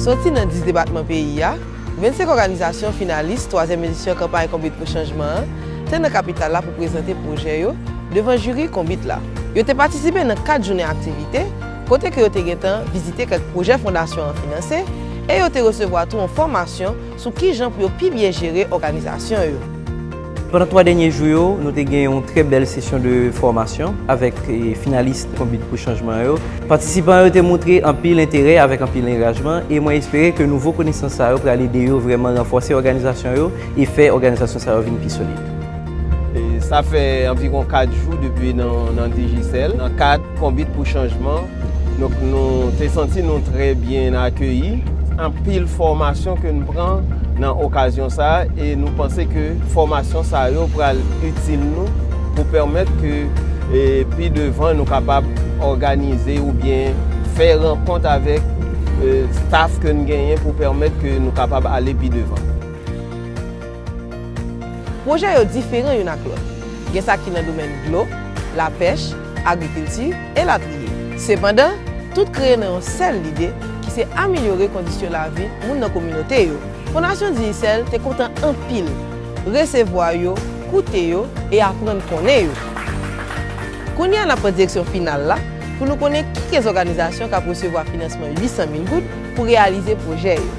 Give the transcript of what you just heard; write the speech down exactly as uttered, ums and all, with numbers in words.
Soti nan dis depatman peyi a, vennsenk òganizasyon finalis twazyèm edisyon kanpay Konbit pou Chanjman an te nan kapital la pou prezante pwojè yo devan jiri Konbit la. Yo te patisipe nan kat jounen aktivite, kote ke yo te gentan vizite kèk pwojè fondasyon an finanse, e yo te resevwa tou yon fòmasyon sou kijan pou yo pi byen jere òganizasyon yo. Pandan twa dènye jou yo, nou te gen yon trè bèl sesyon de fòmasyon avèk eh, finalis Konbit pou Chanjman yo. Patisipan yo te montre anpil enterè avèk anpil angajman, e mwen espere ke nouvo konesans sa yo pral ede yo vrèman ranfòse òganizasyon yo e fè òganizasyon sa yo vin pi solid. E sa fè anviwon kat jou depi nan, nan Digicel, nan kad Konbit pou Chanjman. Donk, nou te santi nou trè byen akeyi. Anpil fòmasyon ke n pran nan okazyon sa a, e nou panse ke fòmasyon sa yo pral itil nou pou pèmèt ke e, pi devan nou kapab òganize oubyen fè rankont avèk e, staff ke n genyen pou pèmèt ke nou kapab ale pi devan. Pwojè yo diferan youn ak lòt. Gen sa ki nan domèn dlo, lapèch, agrikilti, elatriye. Sepandan, tout kreye nan yon sèl lide ki se amelyore kondisyon lavi moun nan kominote yo. Fondasyon Digicel te kontan anpil resevwa yo, koute yo e aprann konnen yo. Kounye a n ap pran direksyon final la pou nou konnen ki kez òganizasyon k ap resevwa finansman uit san mil goud pou reyalize pwojè yo.